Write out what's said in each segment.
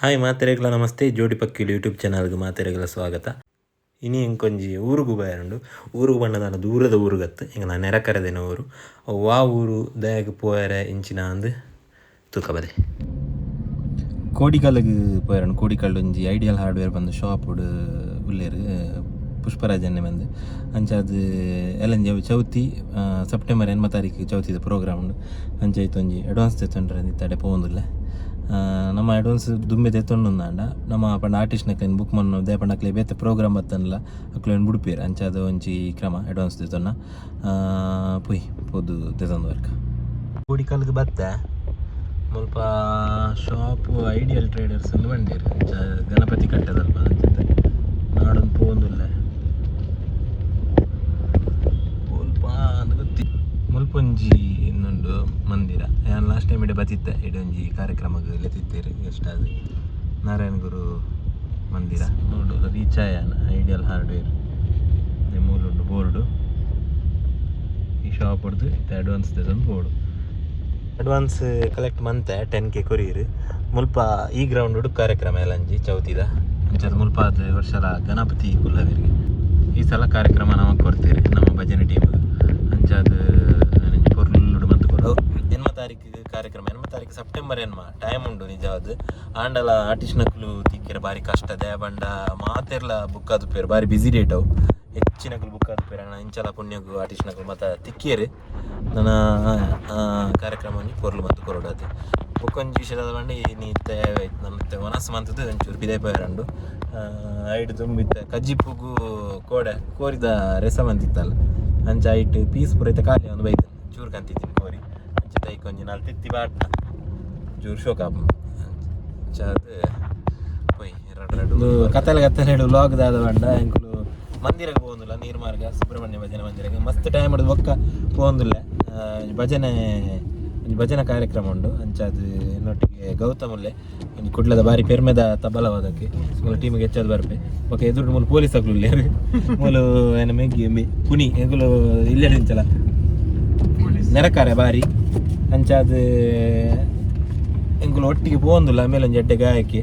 Hi ಮಾತೆರೆಗ್ಲ namaste, ಜೋಡಿ ಪಕ್ಕಿಲು YouTube ಚಾನಲ್ಗೆ ಮಾತೆರೆಗ್ಲ ಸ್ವಾಗತ. ಇನಿ ಎಂಕೊಂಜಿ ಊರುಗು ಬಯರುಂಡು. ಊರುಗು ಬಣ್ಣದಾನ ದೂರದ ಊರುಗತ್ತು ಎಂಗ ನಾನು ನೆರಕರೆದಿನ ಊರು. ವಾ ಊರು ದಯಗ್ ಪೋಯರೆ ಇಂಚಿನ ಅಂದು ತೂಕ ಬಲೆ. ಕೋಡಿಕಲ್ಗೆ ಪೋಯರಂಡು. ಕೋಡಿಕಲ್ಲು ಒಂಜಿ ಐಡಿಯಲ್ ಹಾರ್ಡ್ವೇರ್ ಬಂದು ಶಾಪ್ ಉಲ್ಲೇರು ಪುಷ್ಪರಾಜನ್ನೆ ಬಂದು. ಅಂಚಾದ್ ಎಲ್ಲಂಜಿ ಚೌತಿ ಸೆಪ್ಟೆಂಬರ್ 8 ತಾರೀಕು ಚೌತಿದ ಪ್ರೋಗ್ರಾಮ್ ಉಂಡು. ಅಂಚಾಯ್ತು ಒಂಜಿ ಅಡ್ವಾನ್ಸ್ ತೆತ್ತೊಂಡ್ರೆ ತಡೆ ಪೋವೊಂದುಲ್ಲೆ. ನಮ್ಮ ಅಡ್ವಾನ್ಸ್ ದುಂಬೆ ತೆತ್ತೊಂಡುಂದಾಂಡ ನಮ್ಮ ಪಂಡ ಆರ್ಟಿಸ್ಟ್ ನಕ್ಲೆನ್ ಬುಕ್ ಮನ್ನು they ಪಂಡ ಅಕ್ಲೆ ಬೇತೆ ಪ್ರೋಗ್ರಾಮ್ ಬತ್ತನ್ಲ ಅಕ್ಲೆನ್ ಬುಡ್ಪೇರು. ಅಂಚಾದ್ ಒಂಜಿ ಕ್ರಮ ಅಡ್ವಾನ್ಸ್ ದೆತೊನ್ನ ಪೊಯ್ ಪೋದು ದೆತೊಂದು ವರ್ಕ. ಕೋಡಿಕಲ್ಗೆ ಬತ್ತೆ ಮುಲ್ಪ ಶಾಪ್ ಐಡಿಯಲ್ ಟ್ರೇಡರ್ಸ್ ಅಂದ್ ಪಂಡೇರು. ಅಂಚ ಗಣಪತಿ ಕಟ್ಟದಲ್ಪ ಅಂಚತೆ ನಾಡೊಂದು ಪೋವೊಂದುಲ್ಲೆ. ಮುಲ್ಪ ಅಂದ್ ಗೊತ್ತಿ ಮುಲ್ಪೊಂಜಿ ಇಂದುಂಡು ಮಂದಿರ. ಯಾನ್ ಲಾಸ್ಟ್ ಟೈಮ್ ಇಡೆ ಬತ್ತಿತ್ತೆ, ಇಡೆ ಒಂಜಿ ಕಾರ್ಯಕ್ರಮಗ್ ಲೆತ್ತಿತ್ತೇರು ಗೆಸ್ಟ್ ಆದ್. ನಾರಾಯಣ ಗುರು ಮಂದಿರ ನೋಡು ರೀಚ್ ಆಯಾನ ಐಡಿಯಲ್ ಹಾರ್ಡ್ವೇರ್ ಮೂಲುಂಡು ಬೋರ್ಡು. ಈ ಶಾಪ್ ಹೊಡ್ದು ಇತ್ತೆ ಅಡ್ವಾನ್ಸ್ ದೆತೊಂದು ಬೋರ್ಡು. ಅಡ್ವಾನ್ಸ್ ಕಲೆಕ್ಟ್ ಮಂತೆ 10K courier. ಮುಲ್ಪ ಈ ಗ್ರೌಂಡ್ ಕಾರ್ಯಕ್ರಮ ಎಲ್ಲಂಜಿ ಚೌತಿದ. ಅಂಚಾದ್ ಮುಲ್ಪ ಅದು ವರ್ಷಲ ಗಣಪತಿ ಕುಲ್ಲವೆರ್ಗೆ. ಈ ಸಲ ಕಾರ್ಯಕ್ರಮ ನಮಕ್ ಕೊಡ್ತೀರಿ ನಮ್ಮ ಭಜನೆ ಟೀಮ್. ಅಂಚಾದ್ ಒಂಜಿ ಪೊರ್ಲುಡು ಮಂತ್ ಕೊರು. 8 ತಾರೀಕು ಕಾರ್ಯಕ್ರಮ, 8 ತಾರೀಕು ಸೆಪ್ಟೆಂಬರ್ 8 ಟೈಮ್ ಉಂಡು ನಿಜವಾದ್. ಆಂಡಲ ಆರ್ಟಿಸ್ಟ್ ನಕುಲು ತಿಕ್ಕಿರ ಬಾರಿ ಕಷ್ಟ. ದಯಬಂಡ ಮಾತೆರ್ಲ ಬುಕ್ ಆದುಪ್ಪೇರು, ಬಾರಿ ಬಿಸಿ ಡೇಟ್ ಅವು. ಹೆಚ್ಚಿನಕುಲು ಬುಕ್ ಆದುಪ್ಪೇರು. ಅಣ್ಣ ಇಂಚಲ ಪುಣ್ಯಗು ಆರ್ಟಿಸ್ಟ್ ನಕುಲು ಮಾತ ತಿಕ್ಕಿಯರು. ನನ್ನ ಕಾರ್ಯಕ್ರಮ ಒಂಜಿ ಪೊರ್ಲು ಮಂತ್ ಕೊರೊಡಾತೆ. ಬೊಕ್ಕೊಂಜಿ ವಿಷಯದ ಪಂಡ ಇನಿ ಇತ್ತೆ ನಮ್ಮ ವನಸ್ ಮಂತದ್ದು ಒಂಚೂರು ಪಿದೈ ಪೋಯೆರುಂಡು. ಐಟ್ ದುಂಬಿತ್ತೆ ಕಜ್ಜಿಪುಗು ಕೋಡೆ ಕೋರಿದ ರೆಸ ಮಂತಿತ್ತಲ್ಲ, ಅಂಚ ಐಟ್ ಪೀಸ್ ಪೂರ ಇತ್ತೆ ಖಾಲಿ ಒಂದು ಬೈತು ಚೂರು ಕಂತಿದ್ದೀನಿ ಕೋರಿ. ಅಂಚ ತೈಕ್ ಒಂಜಿ ನಾಲ್ ತೆತ್ತಿ ಬಾಟ್ನ ಚೂರು ಶೋಕ ಅಂಚ ಅದು ಪೊಯ್ ರಡ್ ರಡ್ ಕತ್ತಲೆ ಕತ್ತಲೆ ವ್ಲಾಗ್ ದಾದ ಪಂಡ ಎಂಕುಲು ಮಂದಿರಕ್ಕೆ ಪೋವೊಂದುಲ್ಲ. ನೀರ್ಮಾರ್ಗ ಸುಬ್ರಹ್ಮಣ್ಯ ಭಜನೆ ಮಂದಿರಕ್ಕೆ ಮಸ್ತ್ ಟೈಮ್ ಹಿಡಿದು ಬೊಕ್ಕ ಪೋವೊಂದುಲ್ಲೆ. ಭಜನೆ ಒಂಜಿ ಭಜನಾ ಕಾರ್ಯಕ್ರಮ ಉಂಡು. ಅಂಚಾದ್ ಎನ್ನೊಟ್ಟಿಗೆ ಗೌತಮುಲ್ಲೆ, ಒಂಜಿ ಕುಡ್ಲದ ಬಾರಿ ಪೆರ್ಮೆದ ತಬಲವಾದಕ್ಕೆ ಮೂಲ ಟೀಮಿಗೆ ಹೆಚ್ಚಾದ್ ಬರ್ಪೆ. ಬೊಕ್ಕ ಎದುರು ಮೂಲು ಪೊಲೀಸ್ ಅಕ್ಲು ಉಲ್ಲೆರ್. ಮೂಲು ಏನ ಮೆಗ್ಗಿ ಪುನಿ ಎಂಕುಲು ಇಲ್ಲೆಡ್ ಇಂಚಲ ನೆರಕಾರೆ ಬಾರಿ. ಅಂಚಾದ್ ಎಂಕುಲು ಒಟ್ಟಿಗೆ ಪೋವೊಂದುಲ್ಲ. ಆಮೇಲೆ ಒಂಜಿ ಎಡ್ಡೆ ಗಾಯಕಿ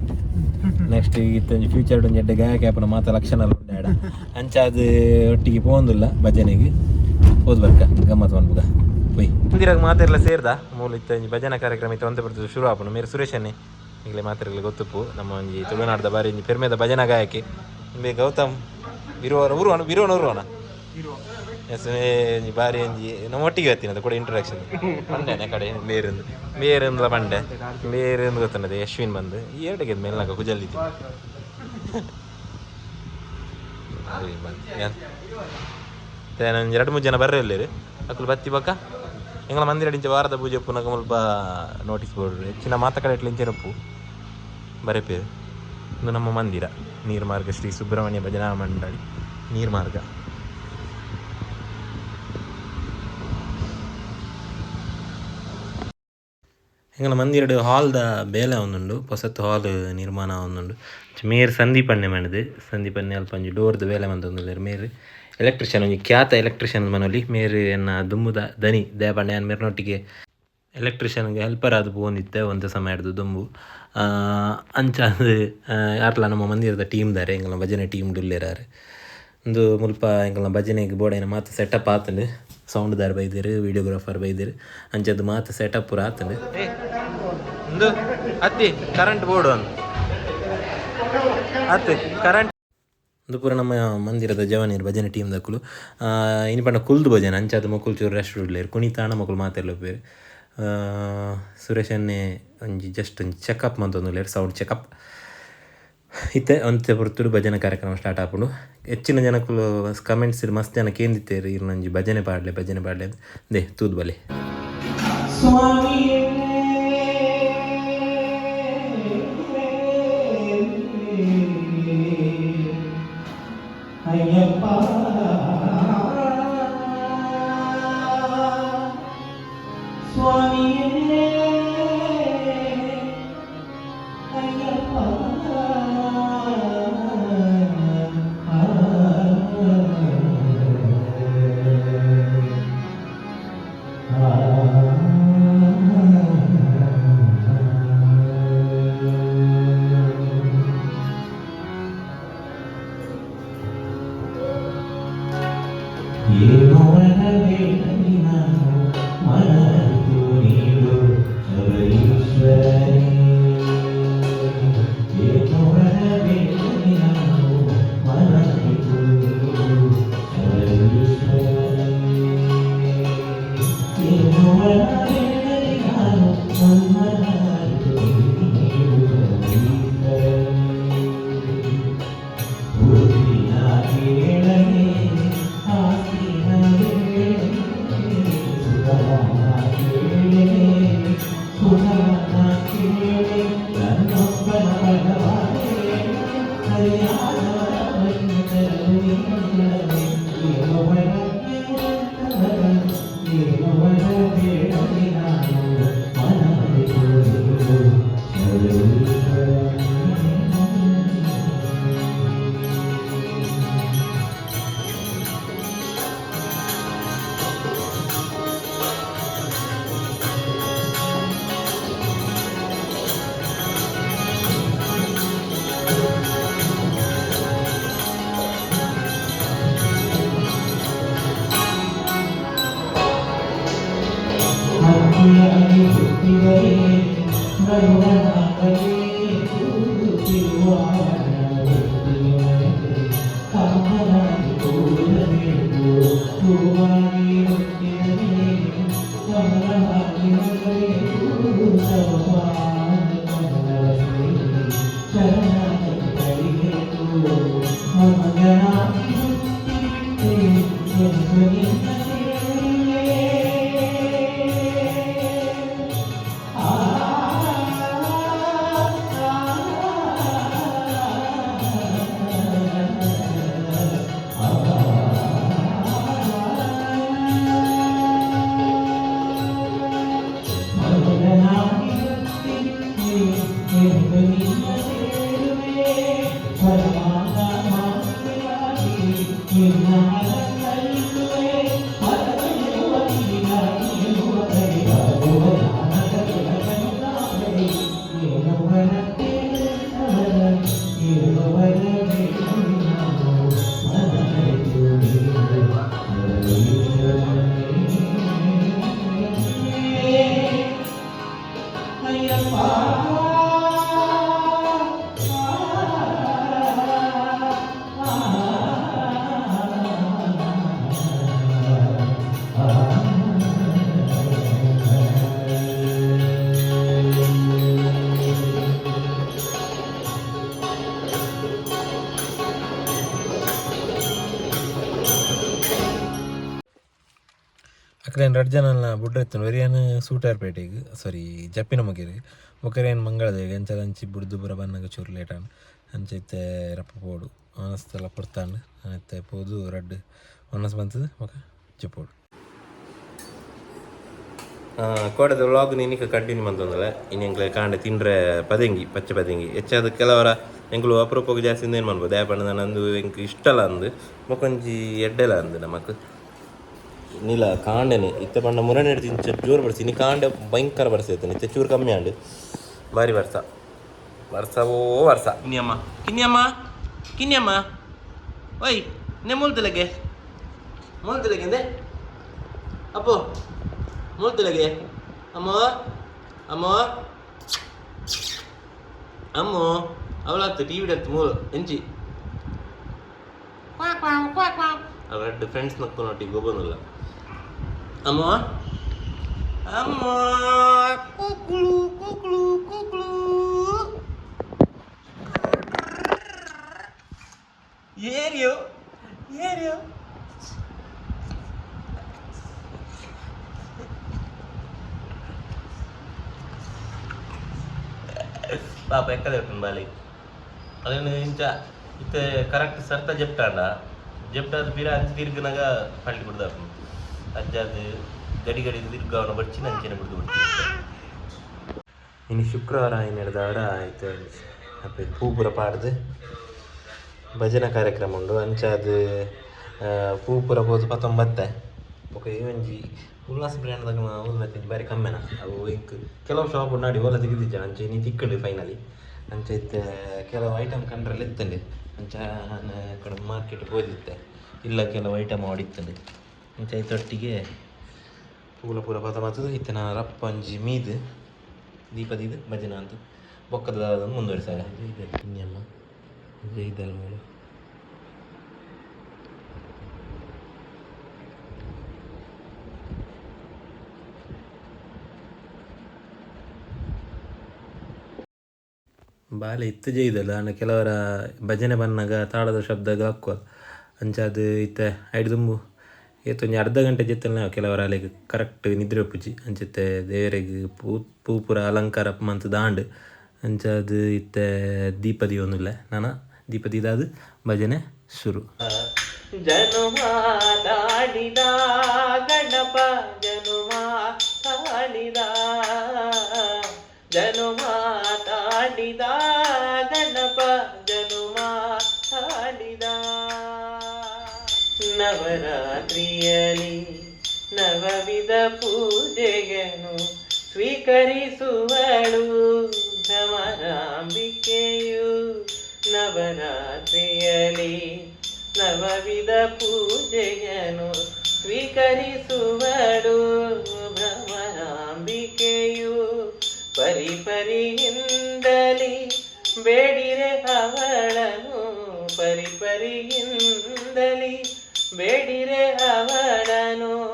ನೆಕ್ಸ್ಟ್ ಇತ್ತೊಂಜಿ ಫ್ಯೂಚರ್ ಒಂಜಿ ಎಡ್ಡೆ ಗಾಯಕಿ ಆಪುನ ಮಾತ ಲಕ್ಷಣ ಉಂಡು. ಅಂಚಾದ್ ಒಟ್ಟಿಗೆ ಪೋವೊಂದುಲ್ಲ ಭಜನೆಗೆ. ಪೋದು ಬರ್ಕ ಗಮ್ಮತ್ ಮನ್ಪುಗ ಪೊಯ್. ಮಂದಿರಾಗ ಮಾತೆರ್ಲ ಸೇರ್ದ ಮೂಲು ಇತ್ತ ಒಂಜಿ ಭಜನಾ ಕಾರ್ಯಕ್ರಮ ಇತ್ತು ಒಂತೆ ಬರ್ತದೆ ಶುರು ಆಪುಂಡು. ಮೇರ್ ಸುರೇಶನ್ನೇ ಈಗಲೇ ಮಾತೆರ್ಲ ಗೊತ್ತುಪ್ಪು, ನಮ್ಮ ಒಂಜಿ ತುಳುನಾಡ್ದ ಬಾರಿ ಒಂಜಿ ಪೆರ್ಮೆದ ಭಜನಾ ಗಾಯಕಿ. ಇಂಬೆ ಗೌತಮ್ ಬಿರುವರ ಊರುವನ ಬಿರುವನ ಊರುವನ ಎಸ್ ಒಂಜಿ ಬಾರಿ ಒಂಜಿ ನಮ್ಮ ಒಟ್ಟಿಗೆ ಬರ್ತೀನಿ ಕೂಡ ಇಂಟ್ರಡಕ್ಷನ್ ಪಂಡೆನೆ ಕಡೆ ಮೇರಿಂದು ಮೇರಿಂದ್ಲ ಪಂಡೆ ಮೇರಿಂದು ಗೊತ್ತುಂಡದೆ. ಯಶ್ವಿನ್ ಬಂದು ಈ ಎರಡಿಗೆ ಮೇಲ್ನಾಗ ಕುಜಲ್ಲಿದ್ದೆ ಒಂಜಿ ಎರಡು ಮೂರು ಜನ ಬರ್ರೆ ಇಲ್ಲೇರು ಅಕುಲು ಬತ್ತಿ ಬಕ್ಕ ಎಂಗಳ ಮಂದಿರ ಇಂಚ ವಾರದ ಪೂಜೆ ಉಪ್ಪುನಗ ಮುಲ್ಪ ನೋಟಿಸ್ ಬೋರ್ಡ್ ಹೆಚ್ಚಿನ ಮಾತ ಕಡೆ ಇಂಚಿನಪ್ಪು ಬರೆಪೇರು. ಇದು ನಮ್ಮ ಮಂದಿರ ನೀರ್ಮಾರ್ಗ ಶ್ರೀ ಸುಬ್ರಹ್ಮಣ್ಯ ಭಜನಾ ಮಂಡಳಿ ನೀರ್ಮಾರ್ಗ. ಎಂಗಳ ಮಂದಿರಡು ಹಾಲ್ದ ಬೇಲೆ ಒಂದುಂಡು, ಪೊಸತ್ತು ಹಾಲ್ ನಿರ್ಮಾಣ ಒಂದುಂಡು. ಮೇರ್ ಸಂದೀಪಣ್ಣೆ ಮಾಡಿದೆ. ಸಂದೀಪಣ್ಣೆ ಅಲ್ಪ ಒಂಜಿ ಡೋರ್ದ ಬೇಲೆ ಮಂತೊಂದುಲ್ಲೆರ್. ಮೇರ್ ಎಲೆಕ್ಟ್ರಿಷಿಯನ್, ಒಂಜಿ ಖ್ಯಾತ ಎಲೆಕ್ಟ್ರಿಷಿಯನ್ ಮನೊಲಿ. ಮೇರ್ ಎನ್ನ ದುಂಬುದ ದನಿ ದಯಪಂಡ ಯಾನ್ ಮೇರ್ನೊಟ್ಟಿಗೆ ಎಲೆಕ್ಟ್ರಿಷಿಯನ್ಗೆ ಹೆಲ್ಪರ್ ಆದ್ ಪೋವೊಂದಿತ್ತೆ ಒಂತೆ ಸಮಯ ಹಿಡ್ದು ದುಂಬು. ಅಂಚಾದ್ ಆರ್ಲ ನಮ್ಮ ಮಂದಿರದ ಟೀಮ್ ದಾರೆ, ಎಂಕಲ್ನ ಭಜನೆ ಟೀಮ್ ಉಲ್ಲೆರ್. ಉಂದು ಮುಲ್ಪ ಎಂಕಲ್ನ ಭಜನೆಗ್ ಬೋಡಾಯಿನ ಮಾತ ಸೆಟಪ್ ಆತುಂಡು. ಸೌಂಡ್ ದಾರ್ ಬೈದೆರ್, ವಿಡಿಯೋಗ್ರಾಫರ್ ಬೈದೆರ್. ಅಂಚಾದ್ ಮಾತ ಸೆಟಪ್ ಪೂರ ಆತುಂಡು. ಉಂದು ಅತ್ತಿ ಕರೆಂಟ್ ಬೋರ್ಡ್ ಒಂದು ಅತ್ತೆ ಕರೆಂಟ್. ಉಂದು ಪೂರ ನಮ್ಮ ಮಂದಿರದ ಜವನಿಯರು ಭಜನೆ ಟೀಮ್ ದಕುಲು. ಇನಿ ಪಂಡ ಕುಲ್ದು ಭಜನೆ ಅಂಚಾದ್ ಮೊಕುಲು ಚೂರು ರೆಸ್ಟ್ ಉಲ್ಲೆರ್. ಕುಣಿತಾಣ ಮೊಕುಲು ಮಾತೆರ್ಲ ಉಪ್ಪುವೆರ್. ಸುರೇಶನ್ನೇ ಒಂಜಿ ಜಸ್ಟ್ ಒಂಜಿ ಚೆಕಪ್ ಮಂತೊಂದುಲ್ಲೆರ್, ಸೌಂಡ್ ಚೆಕಪ್. ಇತ್ತೆ ಒಂತೆ ಪೊರ್ತುಡು ಭಜನೆ ಕಾರ್ಯಕ್ರಮ ಸ್ಟಾರ್ಟ್ ಆಪುಂಡು. ಹೆಚ್ಚಿನ ಜನಕುಲು ಕಮೆಂಟ್ಸ್ ಮಸ್ತ್ ಜನ ಕೇಂದಿತ್ತೇರು ಇರ್ನೊಂಜಿ ಭಜನೆ ಪಾಡ್ಲೆ ಭಜನೆ ಪಾಡ್ಲೆ they ತೂದು ಬಲೆ. ಅಯ್ಯಪ್ಪ ಸ್ವಾಮಿಯೇ ಅಯ್ಯಪ್ಪ. ಆಗಬೇಕು ತಿರುವಾರಣೆ ಕಾಮರಾಗಿ ಕೂರಬೇಕು ಹೂವಾಗಿ ಹುಟ್ಟಿದ ನೀನು ಕಮಲವಾಗಿ ಮಲಗಬೇಕು ತವ ಪಾದ ಕಮಲವ ಸೇರಿ ಶರಣಾಗತಿ ಪಡಿಬೇಕು ಮಗನಾಗಿ ಹುಟ್ಟಿಬಿಟ್ಟೆ ಎಂದು ನಿನ್ನ ಸೇರುವೆ. ಆ ಮಗನಾಗಿ ಹುಟ್ಟಿಬಿಟ್ಟೆ ಎಂದು ನಿನ್ನ ಸೇರುವೆ ಪರಮಾನ ಮಾತೆಯಾಗಿ ನಿನ್ನ ಅಲಂಕರಿಸುವೆ ಪರಮೆಯುವ ನಿನ್ನಾಗಿರುವ ಕೈವಾಗುವ ಜ್ಞಾನದ ತಿಲಕನು ನಾವೇ. ಏನುವರ ಕೇಳುವರ ಏನುವರ ಬೇಡುವೆ ನಾವು ಮನಮರೆತು ನೀನು ಅಯ್ಯಪ್ಪ. ಅಕ್ಲೇನು ರಡ್ಡ್ ಜನಲ್ನ ಬುಡ್ರೆತ್ತನು ಒರಿಯನ್ ಸೂಟಾರ್ಪೇಟೆಗ್ ಸಾರಿ ಜಪ್ಪಿನ ಮುಗಿರಿ ಬೊಕರೇನು ಮಂಗಳದೇಗ ಅಂಚಲ ಅಂಚಿ ಬುಡ್ದು ಪೂರ ಬನ್ನಗ ಚೂರು ಲೇಟ್ ಆಂಡ್ ಅಂಚ ಇತ್ತೆ ರಪ್ಪ ಪೋಡು ಒನಸ್ತಲ ಪೊರ್ತಾಂಡ್ ಇತ್ತೆ ಪೋದು ರಡ್ಡ್ ಒನಸ್ ಬಂತದು ಬೊಕ ಜೆಪ್ಪೋಡು. ಕೋಡೆದ ವ್ಲಾಗ್ ನಿನಿಕ ಕಂಟಿನ್ಯೂ ಮಂತೊಂದಲ್ಲ. ಇನ್ನು ಎಂಕ್ಲೆ ಕಾಂಡೆ ತಿಂಡ್ರೆ ಪದೆಂಗಿ ಪಚ್ಚೆ ಪದೆಂಗಿ ಹೆಚ್ಚಾದ ಕೆಲವರ ಎಂಕುಲು ಅಪರೂಪಕ್ಕೆ ಜಾಸ್ತಿ ಏನು ಮನ್ಬೋದು ಯಾಪಂಡ ನಂದು ಎಂಕ್ ಇಷ್ಟಲ ಅಂದು ಬೊಕೊಂಜಿ ಎಡ್ಡೆಲ ಅಂದು ನಮಕ್ ನಿಲ ಕಾಂಡೆನೆ ಇತ್ತೆ ಪಂಡ ಮುರನೆ ಇಂಚ ಜೋರು ಬರ್ಸಿ ಇನಿ ಕಾಂಡೆ ಭಯಂಕರ ಬರ್ಸ ಇತ್ತೆ ಚೂರು ಕಮ್ಮಿ ಆಂಡ್ ಬಾರಿ ಬರ್ಸ ವರ್ಷವೋ ವರ್ಷ. ಕಿನ್ಯಮ್ಮ ಕಿನ್ಯಮ್ಮ ಕಿನ್ಯಮ್ಮ ಓಯ್ ನೆ ಮೂಲ್ತಲೆಗೆ ಮೂಲ್ತಲೆಗೆ ಅಂದೆ ಅಪ್ಪು ಮೂಲ್ತಲೆಗೆ ಅಮ್ಮ ಅಮ್ಮ ಅಮ್ಮು ಅವಳಾತು ಟಿವಿ ಡತ್ತು ಮೂಲು ಎಂಚಿ ರೆಡ್ ಫ್ರೆಂಡ್ಸ್ ನಕ್ಕೊನೊಟ್ಟಿಗೆ ಗೊಬ್ಬನಲ್ಲ. ಅಮ್ಮ ಅಮ್ಮ ಕೂಕ್ಳು ಕೂಕ್ಳು ಕೂಕ್ಳು ಏರಿಯೋ ಏರಿಯೋ ಪಾಪ ಎಕ್ಕದೆ ಬಾಲಿ ಅದೇನು ಇಂಚ ಇತ್ತೆ ಕರೆಕ್ಟ್ ಸರ್ತ ಜೆಪ್ಟಾಂಡ ಜೆಪ್ಟಾದ ಬೀರ ಅಂಚೆ ತಿರ್ಗನಾಗ ಪಳ್ಳಿ ಬಿಡ್ದಾಪು ಅಜ್ಜಾದ ಗಡಿ ಗಡಿ ತಿರ್ಗಾವನ ಬಡ್ಚಿನ ಅಂಚೆನೆ ಬಿಡ್ದು ಬಿಡ್ತೀನಿ. ಇನ್ನು ಶುಕ್ರವಾರ ಹಿಡ್ದವರ ಆಯ್ತು ಅಪ್ಪ ಪೂ ಪೂರ ಪಾಡ್ದು ಭಜನಾ ಕಾರ್ಯಕ್ರಮ ಉಂಡು ಅಂಚಾದ ಪೂ ಪೂರ ಪೋದು ಪತ್ತೊಂಬತ್ತೆ ಬೊಕ ಈ ಒಂಜಿ ಉಲ್ಲಾಸ್ ಬ್ರ್ಯಾಂಡ್ದಾಗ ಉಂದು ಮತ್ತೆ ಬಾರಿ ಕಮ್ಮಿನ ಅವು ಇಂಕ್ ಕೆಲವು ಶಾಪ್ ನಾಡಿ ಓಲ ತೆಗೆದಿಜ್ಜ ಅಂಚೆ ಇನಿ ತಿಕ್ಕಂಡು ಫೈನಲಿ. ಅಂಚ ಇತ್ತೆ ಕೆಲವು ಐಟಮ್ ಕಂಡ್ರಲ್ಲಿ ಇತ್ತಂಡು ಅಂಚ ಕಡೆ ಮಾರ್ಕೆಟ್ ಪೋದಿತ್ತೆ ಇಲ್ಲ ಕೆಲವು ಐಟಮ್ ಹೊಡಿತ್ತಂಡು ಅಂಚ ಐತೊಟ್ಟಿಗೆ ಪೂಲ ಪೂರ ಪತ ಮತ್ತದು ಇತ್ತೆ ನಾನು ರಪ್ಪ ಒಂಜಿ ಮೀದು ದೀಪದಿದು ಭಜನೆ ಅಂತ ಬೊಕ್ಕದ ಮುಂದುವರಿಸಾಗ ಇದೆ ಕಿನ್ಯಮ್ಮ ಜೈದಲ್ ಮೂಲ ಬಾಲೆ ಇತ್ತು ಜೈದಲ್ಲ ಅಣ್ಣ ಕೆಲವರ ಭಜನೆ ಬನ್ನಾಗ ತಾಳದ ಶಬ್ದ ಹಾಕುವ ಅಂಚ ಅದು ಇತ್ತೆ ಐಡ್ ದುಂಬು ಏತೊಂಜಿ ಅರ್ಧ ಗಂಟೆ ಜೊತೆಲ್ ನಾವು ಕೆಲವರ ಅಲೆಗ್ ಕರೆಕ್ಟ್ ನಿದ್ರೆ ಉಪ್ಪುಜಿ ಅಂಚತ್ತೆ ದೇವರೆಗ್ ಪೂ ಪೂ ಪೂರ ಅಲಂಕಾರ ಮಂತ್ ದಾಂಡ್ ಅಂಚ ಅದು ಇತ್ತೆ ದೀಪ ದೀವೊಂದುಲ್ಲೆ ನನ ದೀಪ ದೀದಾದ್ ಭಜನೆ ಶುರು. ಜನುಮ ತಾಳಿದ ಗಣಪ ಜನುಮ ತಾಳಿದ ಜನುಮ ತಾಳಿದ ಗಣಪ ಜನುಮ ತಾಳಿದ ನವರಾತ್ರಿಯಲಿ ನವವಿಧ ಪೂಜೆಯನ್ನು ಸ್ವೀಕರಿಸುವಳು ಭ್ರಮರಾಂಬಿಕೆಯು. ನವರಾತ್ರಿಯಲಿ ನವವಿಧ ಪೂಜೆಯನ್ನು ಸ್ವೀಕರಿಸುವಳು ಭ್ರಮರಾಂಬಿಕೆಯು. ಪರಿ ಪರಿಯಿಂದಲೇ ಬೇಡಿರೆ ಅವಳನು ಪರಿ ಪರಿಯಿಂದಲಿ, ಬೇಡಿರೆ ಅವಳನು.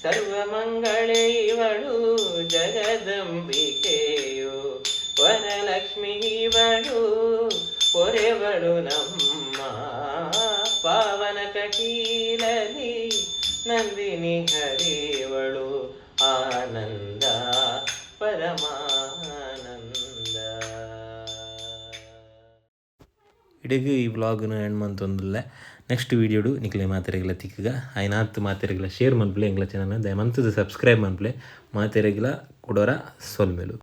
ಸರ್ವಮಂಗಳೆ ಇವಳು ಜಗದಂಬಿಕೆಯು, ವರಲಕ್ಷ್ಮಿ ಇವಳು ಪೊರೆವಳು ನಮ್ಮ. ಪಾವನ ಕಟೀಲಲಿ ನಂದಿನಿ ಹರಿವಳು, ಆನಂದ ಪರಮಾನಂದ. ಇಡೆಗ್ ಈ ವ್ಲಾಗ್ನ ಎಂಡ್ ಮಂತೊಂದುಲ್ಲೆ. ನೆಕ್ಸ್ಟ್ ವೀಡಿಯೋಡು ನಿಕ್ಲೆ ಮಾತೆರೆಗ್ಲ ತಿಕ್ಕುಗ. ಆಯ್ನಾತ್ ಮಾತೆರೆಗ್ಲ ಶೇರ್ ಮನ್ಪುಲೆ ಎಂಗ್ಲ ಚಾನಲ್, ದಯಮಂತದ ಸಬ್ಸ್ಕ್ರೈಬ್ ಮನ್ಪುಲೆ. ಮಾತೆರೆಗ್ಲ ಕುಡೋರ ಸೊಲ್ಮೆಲು.